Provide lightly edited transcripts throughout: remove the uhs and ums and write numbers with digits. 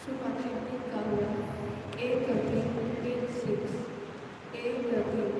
So मातशें गीत गावया. A 13, page 6, A 13.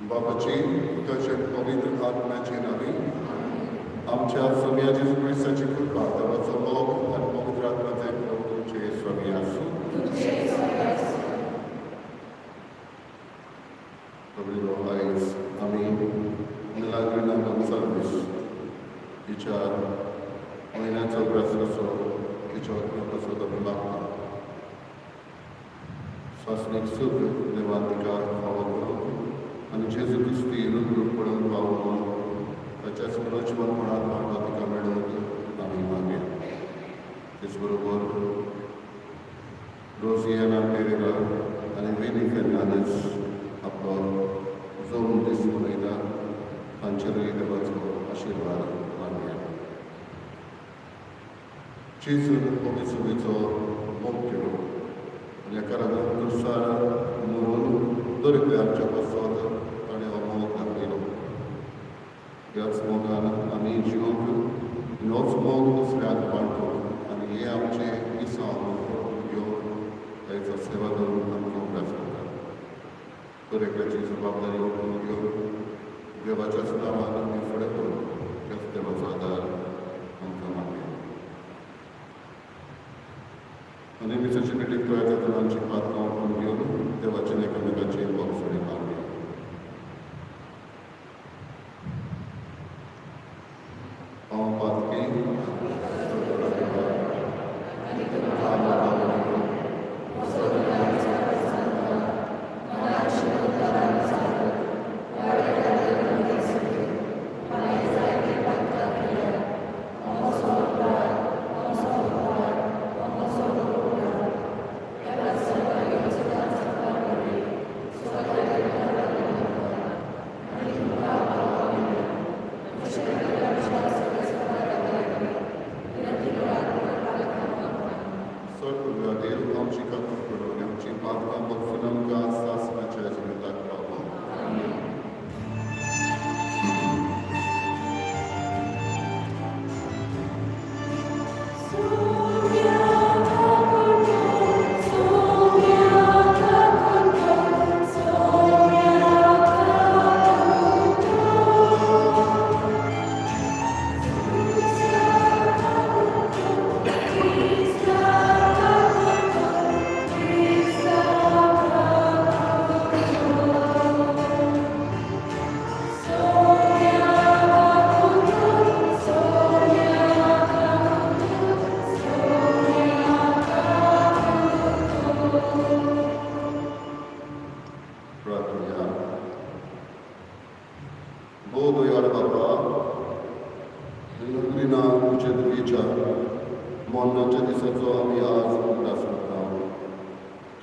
बापाची, पुताची, पवित्र आत्म्याची नावी. आमच्या स्वामी जेजू क्रिस्ताची कृपा, देवाचो मोग आनी पवित्र आत्म्याचे प्रभू तुमचे स्वामी आसूं. प्रभू, आयज आमी मिलाग्रिना गोन्साल्वीस हिच्या म्हयन्याचो उगडास कसो तिच्या पासत आमी मागता. सासणीक सूख देवान तिका फावो करूं आनी जेजू क्रिस्ती रुंद पडून पावोवन ताच्याच मनोजिवनपणांत वांटो तिका मेळून आमी मागया. तेच बरोबर रोजियाना पेरेरा आनी विनी फेर्नांदीस आपलो जोम दीस मनयता, तांचेरूय देवाचो आशिर्वाद मागया. जेजून पवित्र मोग केलो आनी हाका लागून क्रुसार मरून दर एकल्या आमच्या पासत ताणें हो मोग दाखयलो. ह्याच मोगान आमी जिवंक, होच मोग दुसऱ्याक वांटूंक आनी हें आमचें मिसांव घेवन ताचो सेवा करून आमकां उगडास करता. दर एकल्याची जबाबदारी ओडून घेवन देवाच्याच नांवान आमी फुडें करून त्याच देवाचो आदार आमकां मागया. आनी मिसाची भेटीक तयार जातना आमची पातकां ओडून घेवन देवाचे एकामेकाची भोगसणी मागया. हांव पातकी. सर्व देव आमची काकूट करून आमची पातकां भोगसून आमकां सासणाच्या जिविताक पावो. प्रार्थना. भोव दयाळ बापा, मिलाग्रिना तुजे धुवेच्या मरणाच्या दिसाचो आमी आज उगडास करता.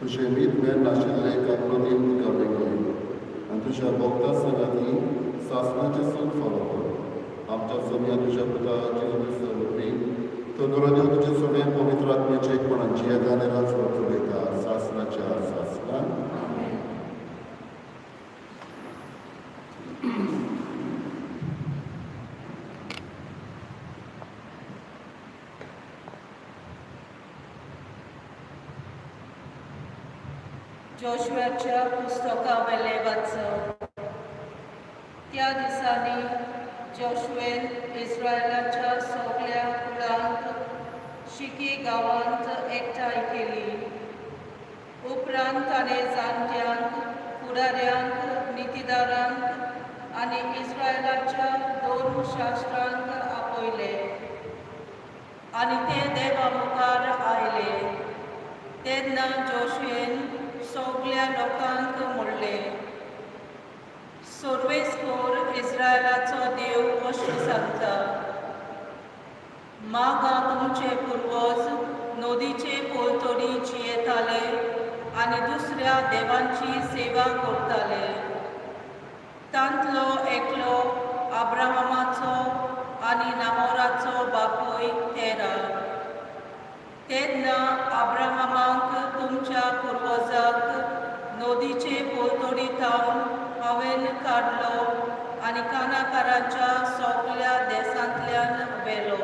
तुजें मीत मेळ नाशिल्ले काकळूतीन तुका बेगय आनी तुज्या भक्ता सांगाती सासणाचें सूख फावो कर. आमच्या सोम्या तुज्या पुता जेजू क्रिस्ता वरवीं तो करून देव तुजे सगळे पवित्र आत्म्याचे एकपणान जियेता आनी राजवट चलयता सासणाच्या सासणान. आमेन. जोशुआच्या पुस्तकावेले वाचप. त्या दिसांनी जोशुएन इस्रायलाच्या सगल्या कुळांक शिकी गांवांत एकठांय केली. उपरांत ताणें जाणट्यांक, फुडाऱ्यांक, नितीदारांक आनी इस्रायलाच्या धर्मशास्त्रांक आपयले आनी ते देवा मुखार आयले. तेन्ना जोशुएन सगल्या लोकांक म्हणलें, सर्वेस्पर इस्रायलाचो देव अशें सांगता, मागां तुमचे पुर्वज नदीचे पलतडी जियेताले आनी दुसऱ्या देवांची सेवा करताले. तांतलो एकलो अब्राहमाचो आनी नाहोराचो बापूय तेरा. तेन्ना अब्राहमाक तुमच्या पुर्वजांक नदीचे पलतडी थावन हांवें काडलो आनी कानाकारांच्या सगल्या देसांतल्यान व्हेलो.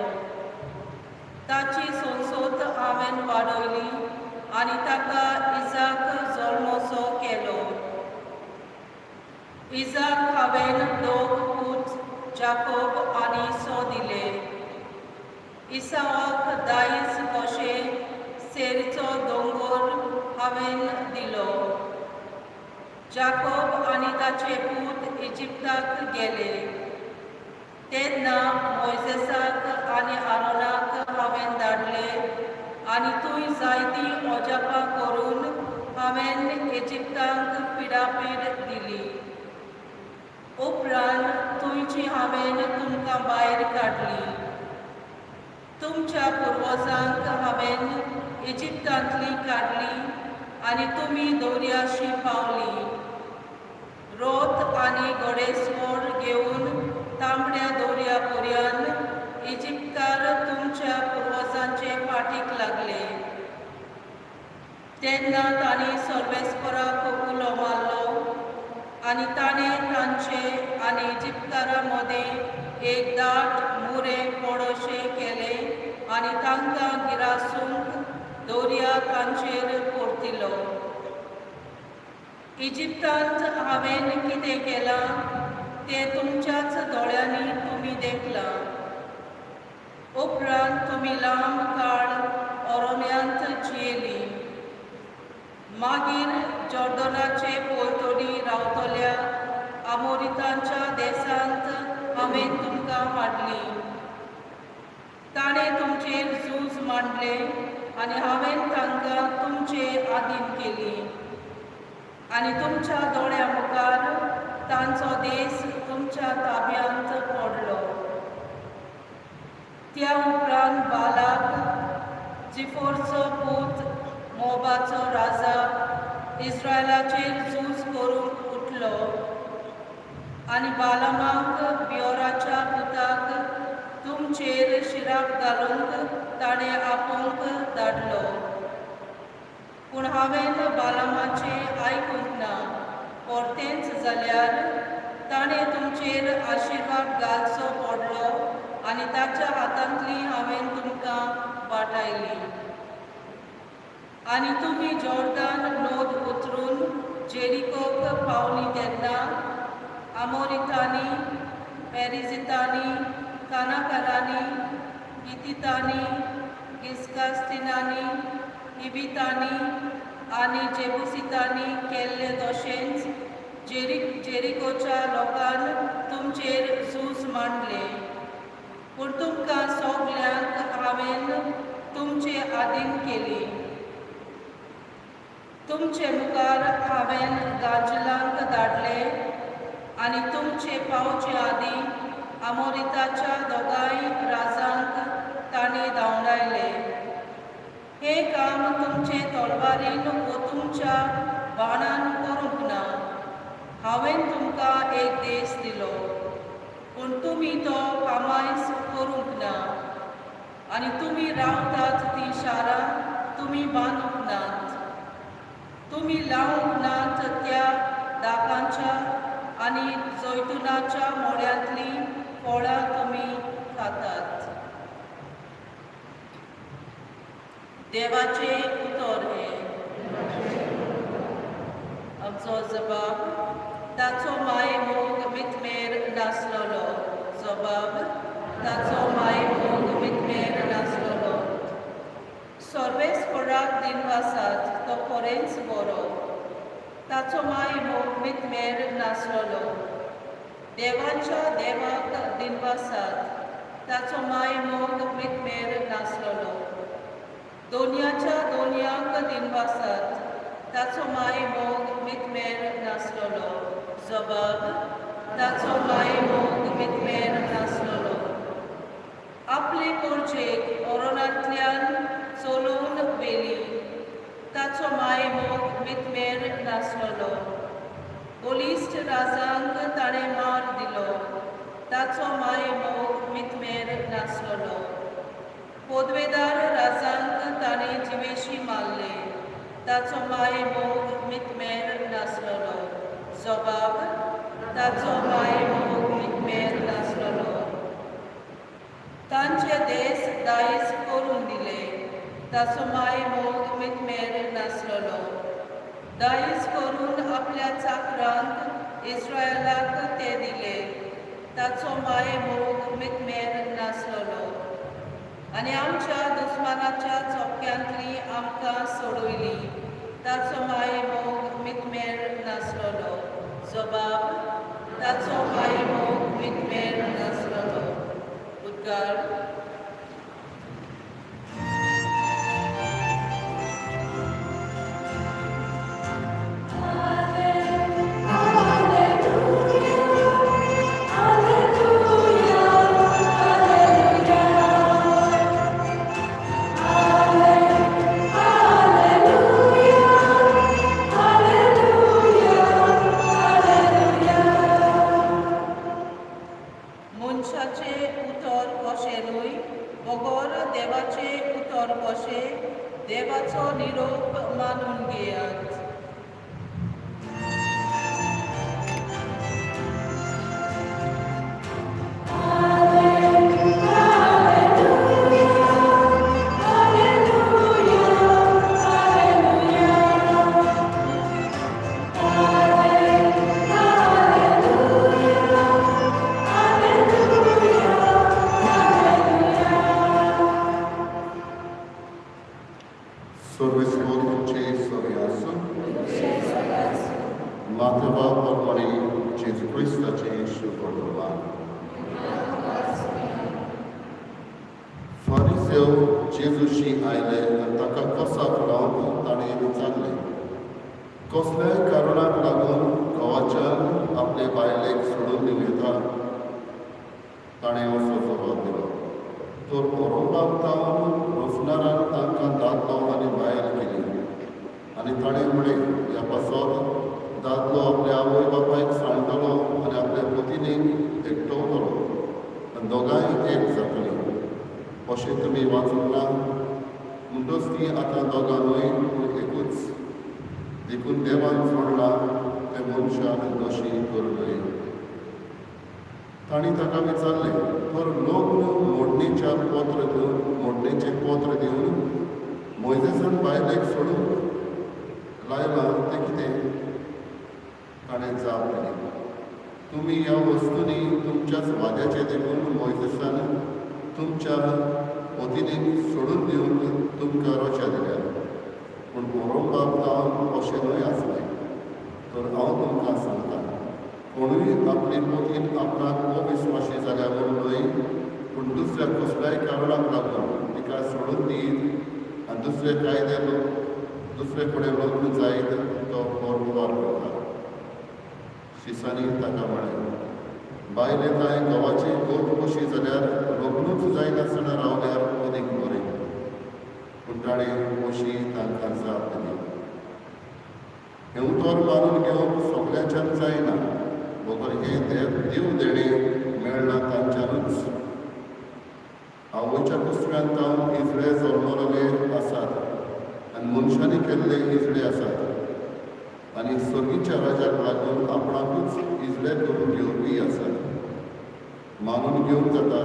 ताची संसद हांवें वाडयली आनी ताका इजाक जल्मसो केलो. इजाक हांवें दोग पूत जाकोब आनी इसो दिले. इसावाक दायज कशें सेरचो दोंगोर हांवें दिलो. जाकोब आनी ताचे पूत इजिप्ताक गेले तेन्ना मोयजेसाक आनी आरोनाक हांवें धाडले आनी थंय जायतीं अजापां करून हांवें इजिप्ताक पिडापीड दिली. उपरांत थंयची हांवें तुमकां भायर काडली. तुमच्या पुर्वजांक हांवें इजिप्तांतली काडली आनी तुमी दर्याशी पावली. रोत आनी घोडेस्वर घेवन तांबड्या दर्या पर्यंत इजिप्तकार तुमच्या पुर्वजांचे फाटीक लागले. तेन्ना तांणी सर्वेस्पराक उलो मारलो आनी ताणें तांचे आनी इजिप्तकारां मदें एक दाट मुरे पडोशें केलें आनी तांकां गिरासूंक दर्या तांचेर परतिलो. इजिप्तांत हांवें कितें केलां तें तुमच्याच दोळ्यांनी तुमी देखलां. उपरांत तुमी लांब काळ अरण्यांत जियेली. मागीर जॉर्दनाचे पलतडी रावतल्या आमोरितांच्या देसांत हांवें तुमकां हाडली. ताणें तुमचेर झूज मांडलें आनी हांवें तांकां तुमचे आदीन केली आनी तुमच्या दोळ्या मुखार तांचो देस तुमच्या ताब्यांत पडलो. त्या उपरांत बालाक जिफोरचो पूत मोबाचो राजा इस्रायलाचेर झूज करूंक उठलो आनी बालामाक बियोराच्या पुताक तुमचेर शिराप घालूंक ताणें आपोवंक धाडलो. पूण हांवें बालामाचें आयकूंक ना. परतेंच जाल्यार ताणें तुमचेर आशिर्वाद घालचो पडलो आनी ताच्या हातांतली हांवें तुमकां वाटायली. आनी तुमी जॉर्दान नद उतरून जेरिकोक पावली तेन्ना आमोरितांनी, पेरिजितांनी, कानाकारांनी, हितितांनी, गिस्कास्तिनांनी, हिवितांनी आनी जेबुसितांनी केल्ले तशेंच जेरिकोच्या लोकान तुमचेर झूज मांडले. पूण तुमकां सगल्यांक हांवें तुमचे आदीन केली. तुमचे मुखार हांवें गांजलांक धाडले आनी तुमचे पावचे आदीं आमोरिताच्या दोगांय राजांक तांणी धांवडायले. हे हें काम तुमचे तलवारीन वो तुमच्या बाणान करूंक ना. हांवें तुमकां एक देश दिलो, पूण तुमी तो कामायस करूंक ना आनी तुमी रावतात तीं शारां तुमी बांदूंक नात. तुमी लावंक नात त्या दाकांच्या आनी जैतुनाच्या मोड्यांतलीं फळां तुमी खातात. देवाचें उतर हें. आमचो जबाब: ताचो माय मोग मितमेर नासलेलो. जबाब: ताचो माय मोग मितमेर नासलेलो. सर्वेस्पराक दिनवासात, तो खरेंच बरो. ताचो माय मोग मितमेर नासलेलो. देवाच्या देवाक दिनवासात, ताचो माय मोग मितमेर नासलेलो. दोनयाच्या दोनयाक दिनवासात, ताचो माय मोग मितमेर नासलेलो. जबाब: ताचो माय मोग मितमेर नासलेलो. आपले पोरचेक ओरोनांतल्यान चलोवन व्हेली, ताचो माय मोग मितमेर नासलेलो. बलिश्ट राजांक ताणें मार दिलो, ताचो माय मोग मितमेर नासलेलो. पदवेदार राजांक ताणें जिवेशी मारले, ताचो माय मोग मितमेर नासलेलो. जबाब: ताचो माय मोग मितमेर नासलेलो. तांचे देश दायज करून दिले, ताचो माय मोग मितमेर नासलेलो. दायज करून आपल्या चाकरांक इस्रायलाक ते दिले, ताचो माय मोग मितमेर नासलेलो. आनी आमच्या दुस्मानाच्या चोपक्यांतली आमकां सोडयली, ताचो माय मोग मितमेर नासलेलो. जबाब: ताचो माय मोग मितमेर नासलेलो. उद्गार. मनशाचें उतर कशें न्हय, बगर देवाचें उतर कशें, देवाचो निरोप मानून घेयात. सर्वेस्पर तुमचे सरी आसूं. मातेवा प्रमाणे जेजू क्रिस्ताचें शुभवर्तमान. फारिसेव जेजूशी आयले आनी ताका कोसाक लावन ताणें विचारलें, कसल्याय कारणाक लागून घोवाच्यान आपले बायलेक सोडून दिवं येता? ताणें असो जबाब दिलो, तर ओरोपाक तावन रोसणारान तांकां दादलो आनी बायल केली. आनी ताणें म्हळें, ह्या पासत दादलो आपल्या आवय बापायक सांडटलो आनी आपल्या पतिनीक एकटवतलो आनी दोगांय एक जातलीं. अशें तुमी वाचूंक ना? म्हणटच ती आतां दोगां न्हय, पूण एकूच. देखून देवान जोडलां तें मनशान दोशी करूं नये. तांणी ताका विचारलें, तर लग्न मोडणेच्या पत्र दिवन मोडणेचें पत्र दिवन मोयजेसान बायलेक सोडूंक लायलां तें कितें? ताणें जाप दिली, तुमी ह्या वस्तूंनी तुमच्याच वाद्याचें देखून मोयजेसान तुमच्या पतिनीक सोडून दिवन तुमकां रजा दिल्या. पूण ओरोपाक तावन अशें न्हय आसलें. तर हांव तुमकां सांगता, कोणूय आपली पतीन आपणाक अविस्वाशी जाल्या म्हूण न्हय, पूण दुसऱ्या कसल्याय कारणाक लागून तिका सोडून दीत आनी दुसरे कायदे दुसरे कडेन लग्न जायत, तो पोरफार करता. शिसांनी ताका म्हळें, बायले तांय घोवाची गोत कशी जाल्यार लग्नूच जायनासतना रावल्यार अदीक बरें. पूण पूण ताणें अशी तांकां जाप दिली, हें उतर मानून घेवप सगळ्यांच्यान जायना, बगर हें देव देणें मेळ्ळां तांच्यानूच. आवयच्या कुसव्यान तावन इजळे जल्मलेले आसात आनी मनशांनी केल्ले इजळे आसात आनी सर्गीच्या राजाक लागून आपणाकूच इजळे करून घेवपी आसात. मानून घेवंक जाता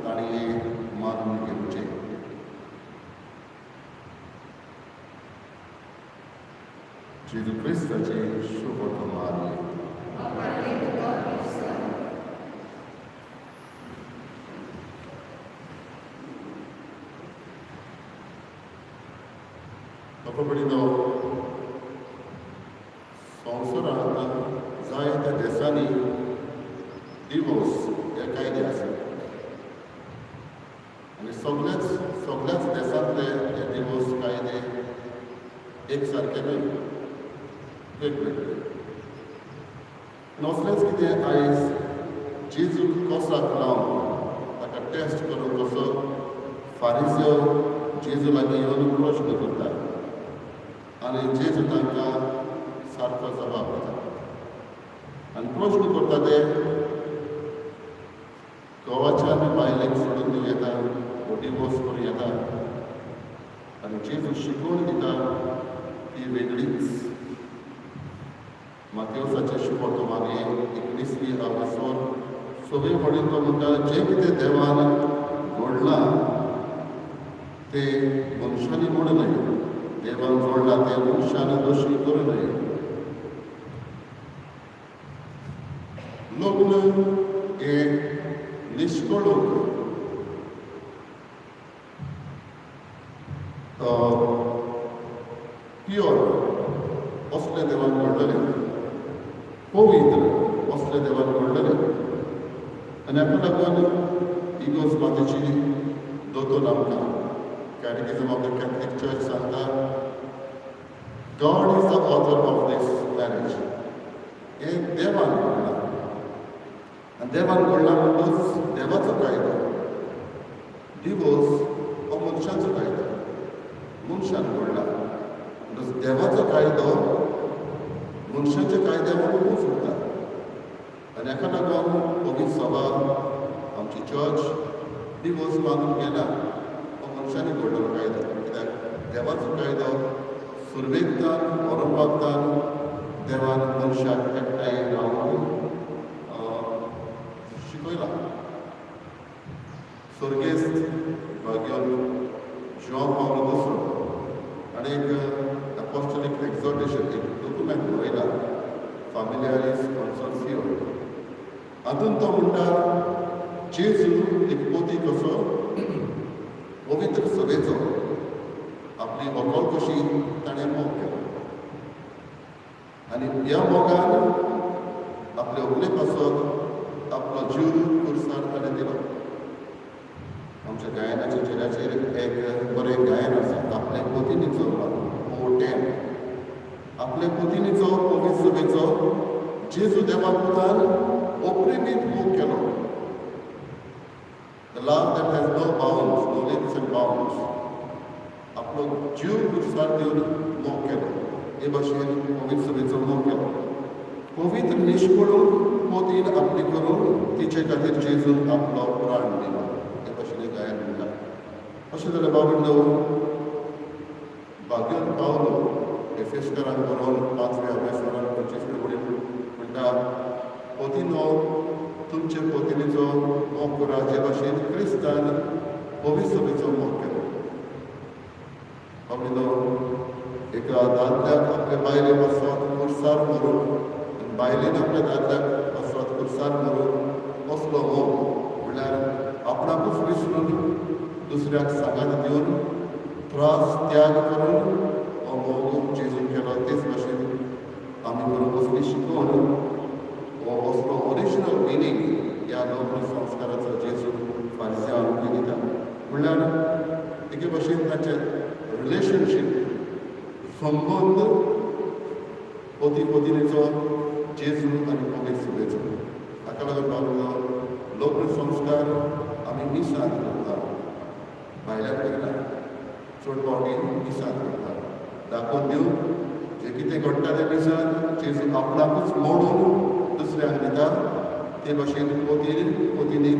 ताणें हें मानून घेवचें. जेजू क्रिस्ताचे शुभवर्तमान. ऑफरले तुका क्रिस्तांव. बाबा, संवसारांत जायत्या देशांनी डिवोर्स हे कायदे आसात आनी सगळ्याच देशांतले हे डिवोर्स कायदे एक सारके न्हय, वेगवेगळे. असलेंच कितें आयज जेजूक कोसाक लावन ताका टेस्ट करून कसो फारिजो जेजू लागीं येवन प्रश्न करता आनी जेजू तांकां सारको जबाब दिता. आनी प्रश्न करता ते घोवाच्यान बायलेक सोडून दिवं येता वो डिवोर्स करूं येता? आनी जेजू शिकोवन दिता ती वेगळीच. मातेवसाचे शुभवर्तमान 19वी आवेसोर सगळे वडील तो म्हणटा, जें कितें देवान घडलां तें मनशांनी मोडूं नये, देवान जोडलां तें मनशान दोशी करूं नये. लग्न हें निश्कळूक प्युअर असलें देवान घडलेलें, पवित्र असलें देवान घडलेलें. आनी हाका लागून इगोर्ज मातेची दोतोर आमकां Catechism of the Catholic Church सांगता, God is the author of this marriage. हें देवान घडलां आनी देवान घडलां म्हणटकच देवाचो कायदो. डिवोर्स हो मनशाचो कायदो, मनशान घडला म्हणटकच देवाचो कायदो मनशाच्या कायद्या म्हणून उरता. आनी हाका लागून पवित्र सभा, आमची चर्च डिवोर्स मानून घेना, हो मनशांनी घडलेलो कायदो. कित्याक देवाचो कायदो सुरवेकतान ओरंबागतान देवान मनशाक एकठांय रावूंक शिकयला. स्वर्गेस्त भाग्योन जुआंव पावलो दुसरो आनी एक एपोस्टोलीक एक्झॉर्टेशन, एक डॉक्युमेंट बरयला, फामिलियारीस कॉन्सोर्सियो. हातूंत तो म्हणटा, जेजू एक पोती कसो पवित्र सभेचो आपली व्हंकल कशी ताणें मोग केलो आनी ह्या मोगान आपले व्हंकले पासत आपलो जीव कुर्सार ताणें दिलो. आमच्या गायनाच्या चेऱ्याचेर एक बरें गायन आसा, आपले पोतिनीचो ओ टेन. आपले पोतिनीचो, पवित्र सभेचो जेजू देवा पुतान अपरिमीत मोग केलो. The love that has no bounds, no limits and bounds. आपलो जीव कुर्सार दिवन मोग केलो. हे भाशेन पवित्र सभेचो मोग केलो. पवित्र निश्कळून पोतीन आपली करून तिचे खातीर जेजून आपलो प्राण दिलो, हे भाशेन हे गायन म्हणटा. अशें जाल्यार बाबडो भाग्योन पावलो एफेस्करांक बरोवन 5व्या अभ्यासरान 25व्या वडील म्हणटा, पोतिनो, तुमचे पोतिनीचो मोग करा, जे भाशेन क्रिस्तान पवित्र सभेचो मोग केलो. बाबडो, एका दादल्याक आपल्या बायले पासत कुर्सार मरून आनी बायलेन आपल्या दादल्याक पासत कुर्सार मरून असलो मोग म्हणल्यार आपणाकूच विसरून दुसऱ्याक सांगात दिवन त्रास त्याग करून हो मोग जेजून केलो. तेच भाशेन आमी करूंक असली शिकोवन हो असलो ओरिजिनल मिनींग ह्या लग्न संस्काराचो जेजू फारिसियांक दिता. म्हणल्यार एके भाशेन तांचे रिलेशनशीप, संबंद पती पतिनीचो, जेजू आनी पवित्र सभेचो. हाका लागून बाबा, लग्न संस्कार आमी मिसांत करता, भायल्यान करिना. चड फावटी मिसांत करता, दाखोवन दिवंक जें कितें घडटा तें मिसांत जेजू आपणाकूच मोडून दुसऱ्यांक दिता. ते भाशेन पोतीन पोतिनीक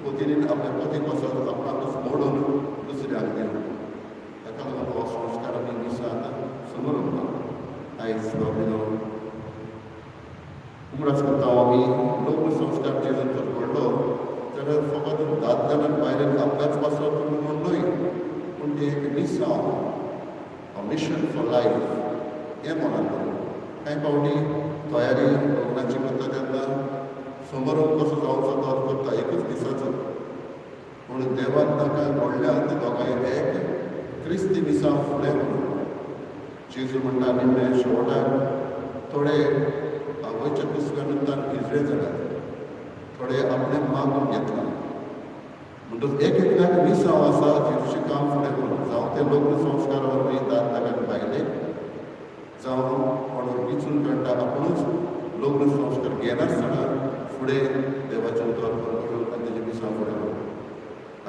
पोतिनीन आपल्या पोती पासत आपणाकूच मोडून दुसऱ्यांक दिवंक. ताका लागून हो संस्कार आमी मिसांत समरता. आयज बाबीनो उगडास करता आमी लग्न संस्कार जेजून जर घडलो जाल्यार फकत दादल्यान आनी बायलेन आपल्याच पासत म्हणून न्हय, पूण तें एक मिसांव, मिशन फॉर लायफ हें मनान धरून. कांय फावटी तयारी लग्नाची करता तेन्ना समारंभ कसो जावचो तो करता एकूच दिसाचो, पूण देवान तांकां घडल्या ते दोगांय एक क्रिस्ती मिसांव फुडें म्हणून. जेजू म्हणटा निमणे शेवटाक थोडे आवयच्या कुसव्या निमतान इजरे जाल्यात, थोडे आपणें मागून घेतला. म्हणटकच एक एकल्याक मिसांव आसा जेजूचें काम फुडें करून, जावं तें लग्न संस्कारा वरवीं दादल्याक आनी बायलेक, जावं कोण विचून काडटा आपुणूच लग्न संस्कार घेनासतना फुडें देवाचें उतर करून आनी तेजें मिसांव फुडें करून.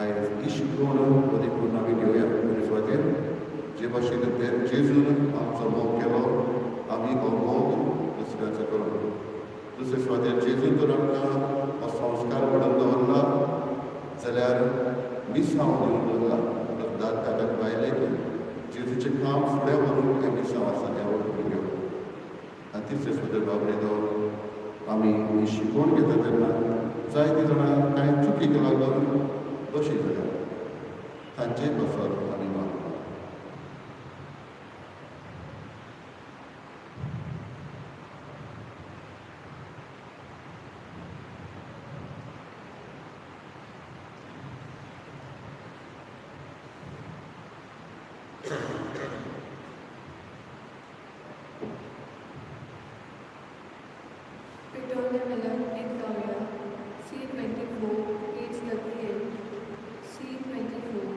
आयज ही शिकवण अदीक करून आमी घेवया पयले सुवातेर जे भाशेन जेजून आमचो मोग केलो आमी हो मोग दुसऱ्याचो करूं. दुसरे सुवातेर जेजून जर आमकां हो संस्कार घडोवन दवरला जाल्यार मिसांव दिवन दवरला. दादल्याक आनी बायलेक जेजूचें काम फुडें व्हरूंक हें मिसांव आसा तें वळखून घेवप. आनी तिसरे सुवातेर बाबरेदो आमी ही शिकवण घेता तेन्ना जायतीं जाणां कांय चुकीक लागून दोशी जाल्या, तांचेय पासत आमी मागता. पेटोवणे मेलान गीत गावया. C 24, page 38, C 24.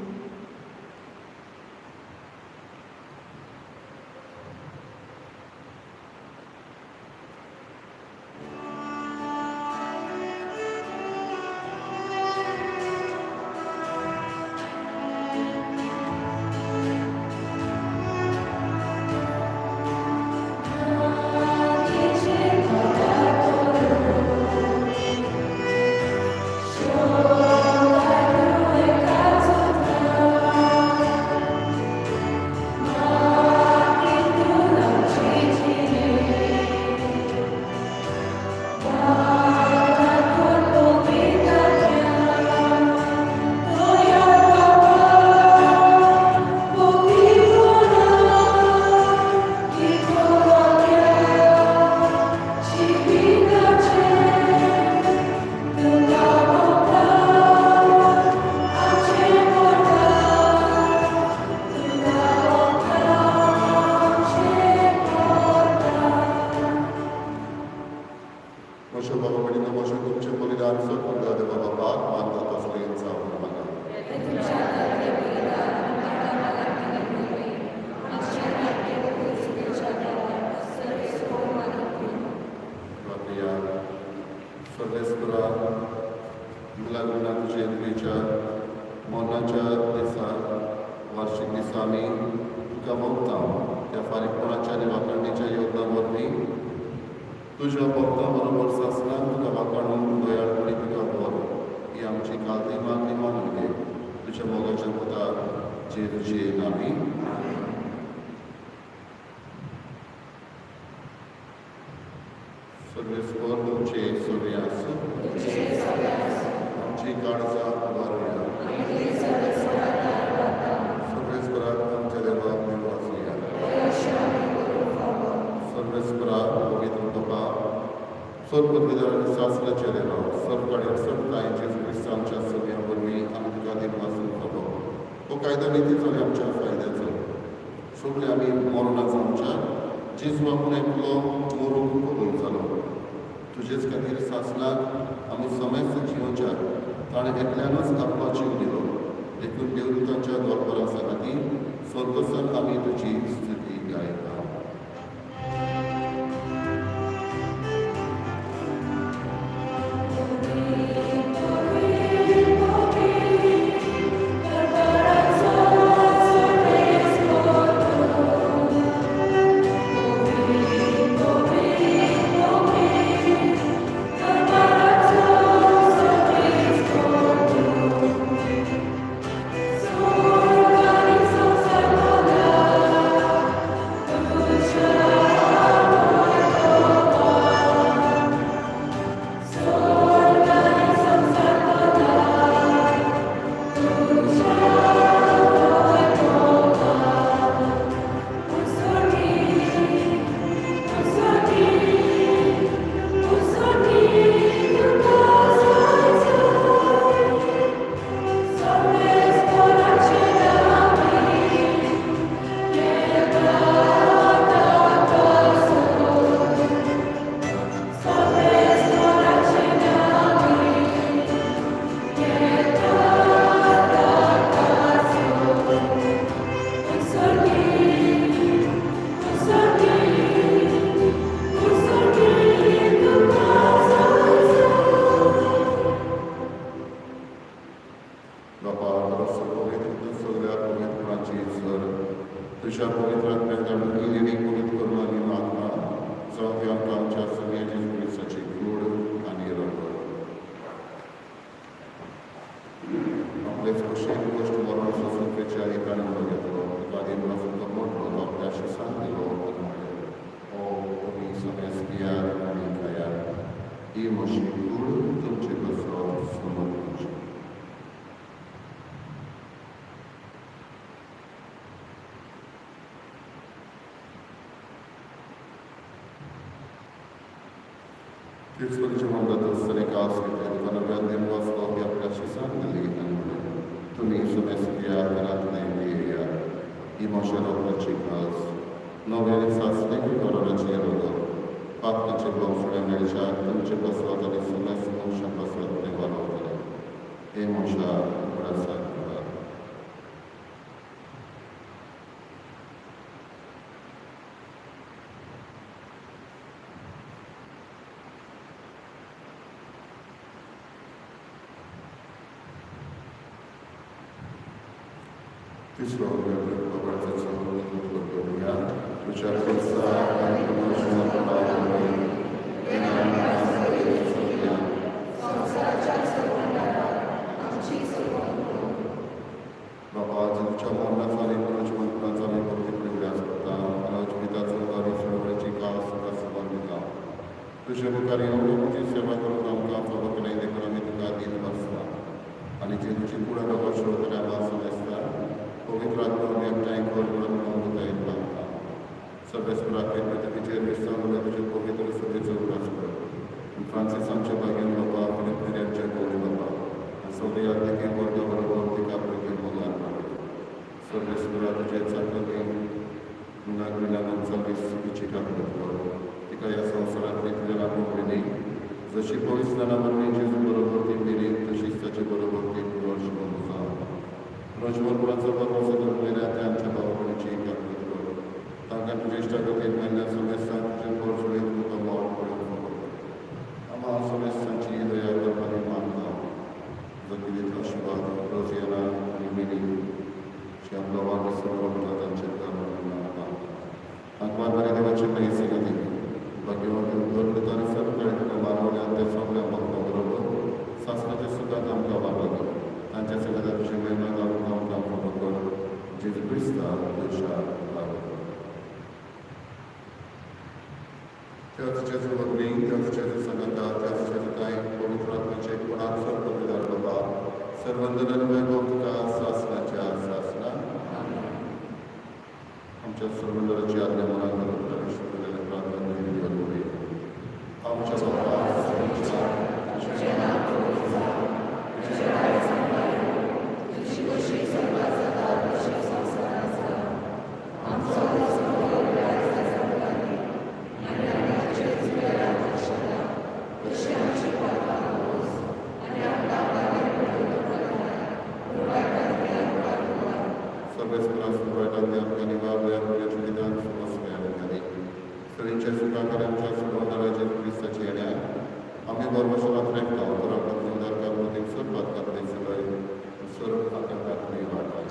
म्हज्या बाबा वडिलो म्हजें तुमचें बलिदान सोदून देवा बाबाक मानता तसलें जावन मागा. प्रिया सर्वेस्परा, मिलाग्रिना तुजे तुजेच्या मरणाच्या दिसा वार्षिक दिसा आमी तुका मोगता. त्या फारीकपणाच्या आनी वाखाणीच्या योगदान वरवीं तुज्या भक्तां बरोबर सासणाक तुका वाखाणून दयाळपणी तुका व्हर ही आमची खालती मागणी मानून घे तुज्या मोगाच्या पुता जेजूचे नामी. सर्वेस्पर तुमचे सोरे आसूं. आमची काळजां उबारुया. सर्वेस्पराक आमच्या देवाक देव आसुया. सर्वेस्परा, पवित्र बाबा, सर्व पदवीधर आनी शास्त्राचे देवा, सर्व काडे सर्व कांय जेजू क्रिस्त आमच्या सगळ्या वरवीं आमी तुका देव आसूंक फावो. हो कायदो नितीचो आनी आमच्या फायद्याचो. सगळे आमी मरणां जावच्या जेजू आपूण एकलो मरूंक कबूल जालो. तुजेच खातीर सासणाक आमी समेस्त जियोच्या ताणें एकल्यानूच आपलो जीव दिलो. देखून देवदूतांच्या दरबारा सांगाती संतोशान आमी तुजी स्तुती गायता. तुज्या पवित्र आत्म्याक धाडून इल्ली पवित्र करून आमी मागता, जावं ती आमकां आमच्या स्वामी जेजू क्रिस्ताची कूड आनी रगत. आपलेच कुशीक कश्ट मरण सोंसून पेचे आनी ताणें उलो घेतलो. तुका आदीं पासून तो मोडलो, तो आपल्या शिसांक दिलो आनी म्हणलें, ओ तुमी समेस्त पियात आनी खायात, ही म्हजी कूड तुमचे पासत समर्पणची. तेच परी जेवण जातच ताणें कास घेतली, तुका नव्यान दिवन वाचलो, ती आपल्या शिसांक दिली आनी म्हणलें, तुमी समेस्त पियात आनी आतां पियेयात, ही म्हज्या रगताची कास, नव्या आनी सासणीक कराराची रगत, पातकाचे भोंवसणे मेळच्या तुमचे पासत आनी समेस्त मनशां पासत तें वालोवतलें. हे म्हज्या उगडासाक करात. तिसरो बाबाचो करूया. तुज्या बाबा, तुमच्या मरणाचो आनी पुनर्जिवंतपणाचो आमी भक्तीपूर्ण उगडास करता आनी जिविताचो आनी सुरवळीची कास तुका समर्पिता. तुजे मुखार येवन तुजी सेवा करूंक आमकां फावो केलें देखून आमी तुका दीन बसता आनी जे तुजी कूड रगत सोडतले आमकां समजता पवित्र आत्मा एकठांय कर म्हणून अमृतायेन मागता. सर्वेस्पराक पृथ्वीचेर विस्तारले तुजे पवित्र सभेचो उगडास कर. फ्रांसीस आमच्या भाग्यान बाबा, फिलीप नेरी आमच्या गौरी बाबा, आनी सगळे यादीके वर्गा बरोबर तिका पयली मोगान वाडय. सर्वेस्परा तुजे चाकरी लुना वीस काकूट कर. तिका ह्या संवसारांतली तुज्या लागून न्ही, जशी पवित्र वरवीं जेजू बरोबर ती मिरीन तशीच ताचे बरोबर ती पुनर्जीवन जावं. पुनर्जीवनपणाचो बरो सदर पयल्या ते आमच्या भावपणीची काकूट कर. तांकां तुजे इश्टागतीन मेल्ल्या समेस्तांक तुजे पोरसुळीत तुका मोग पळोवंक फावो कर. आमा समेस्तांची दया करपाक मागता. जगिरीत आशिर्वाद रोजियाना आनी मिनी जी आपलो वारस बरोबर तांचे मागता. तांकां बरे देवाचे मेळी दी भाग्यवंत दवरता आनी सर्व तुका मानवल्या त्या सगळ्या भक्तां बरोबर सासणाच्या सुखांत आमकां वाडला. तांच्या सगळ्या तुजे महिमा घालून आमकां फावो कर. जेजू क्रिस्ता तुज्या लागून. त्याच जेजू वरवीं, त्याच जेजू सांगाता, त्याच जेजू ताई पवित्र आत्म्याचे कोणाक सर्व बाबा सर्वंदन आनी वैभव तुका सासणाच्या सासणा. आमच्या सर्वंदराची आज्ञा मनात दवरता शिकवलेल्या प्रार्थना करूया. आमच्या बाबा, आमी बरोबर एकता तर आमकां तुझ्या दारकार सर्वात सगळे सर्व आकारात वाटाय.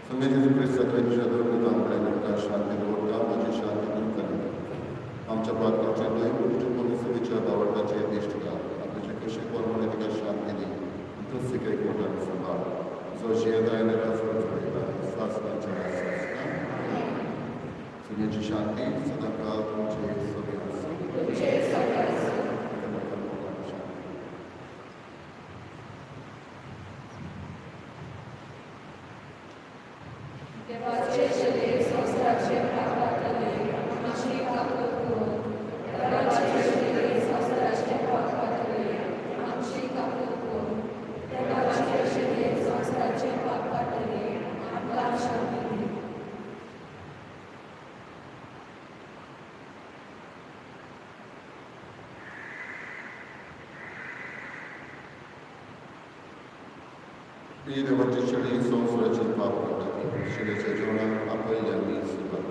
संगे जेजू क्रिस्ताच्या तुज्या दवरता आमकां तुमकां शांती दवरता, म्हजी शांती तुमकां दिता. आमच्या पातकांचे न्हय पूण तुज्या पवित्र बावडटाचे दिश्ट घाल आनी तुजे कशे प्रमाणे तिका शांती दी. तूंच तिका एकवटान सांबाळ, जो जियेता आनी राजवट चलयता सासणाच्या सासणा. सुनेची शांती सदांकाळ तुमचे सगळे आसूं. देवाचे शरीर संवसाराचे पाप आमची काकूट कर. देवाचे शरीर संवसाराचे पाप आमची काकूट कर. देवाचे शरीर संवसाराचे पाप आमकां शांती दी. ही देवाची शरीर संवसाराचे पाप काडटा ती शिलेच्या जेवणाक आपयल्ल्या सुरवात.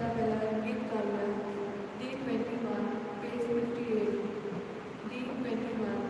फेस्ता वेळार गीत गावया. D 21, page 58. D 21.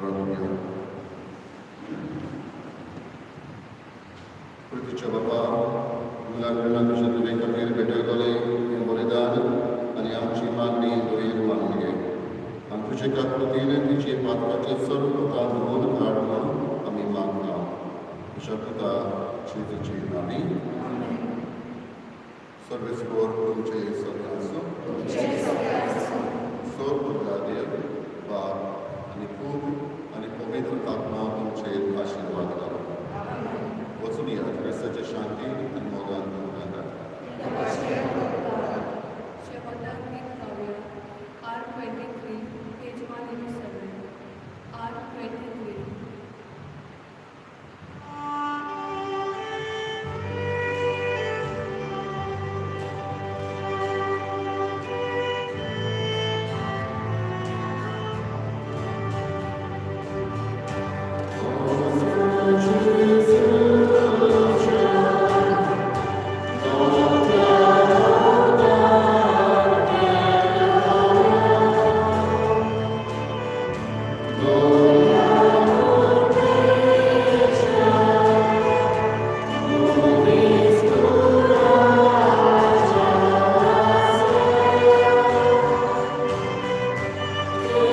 रांदून. प्रितीच्या बाबा, मुलां तुज्या तुजे खातीर भेटयतले हें बलिदान आनी आमची मागणी दुयेर मानून घे आनी तुजे काकृतीन तिचे पातकाचे सर्व पुता धुवन काड म्हूण आमी मागता, तुज्या पुता जेजूचे नांवी. सर्वेस्पोर तुमचे सगळें आसूं. सोर देव बाप आनी पूत आनी पवित्र आत्मा तुमचेर आशिर्वाद घालूं. वचून या, क्रिस्ताच्या शांती आनी मोगान तुमकां घातला. शेवटाक गीत गावया. R 23, page 187. R 23.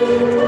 Amen.